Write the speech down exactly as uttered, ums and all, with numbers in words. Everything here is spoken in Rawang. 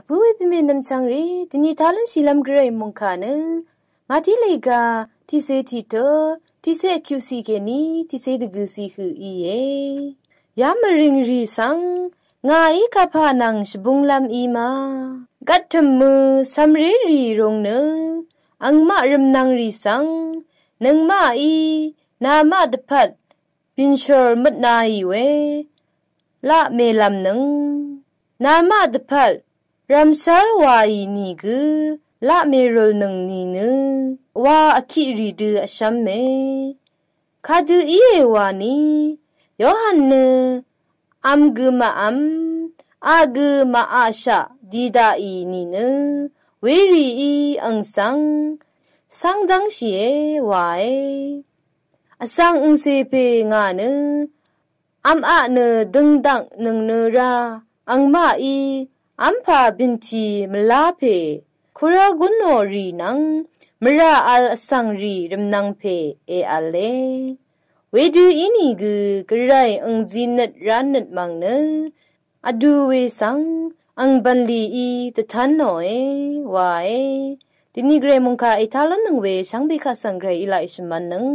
Bøwe pime nvmchvng rì, dini talvn shilvm gvray mungka nø, mati lega, tise tito, tise kyusi keni, tise dvgøsi hø iye. Ya mvring rì svng, ngàí kapa nvng shvbunglvm ima. Gattø̀m mø, samre rì rung nø, angmaq rvmnvng rì svng, nøngmaqí, namaq dvpvt, binshor møtna iwe, laq melvm nøng. Namaq dvpvt, ramsal wa i nigø, laq merul nøng ninø, wa akiq rì dø ashvm me. Kadø iye wani, Yohan nø, am gø maqam, a gø maqashaq, dida i ninø, weri i angsang, sangzang shie wae. Asang angse pe nga nø, am a nø døngdang nøng nø ra, angmaqí, ampa binti mvla pe, kura gunno rì nvng, mvra al asang rì rvmnvng pe, e ale. Wedø inigø, gvray angzi nøt ra nøt mvng nø, adu we svng, ang banli i, tvtan noe, wae. Dini gvray mungka e talvn nøng we, shvngbe ka svng gvray i laq i shvman nøng.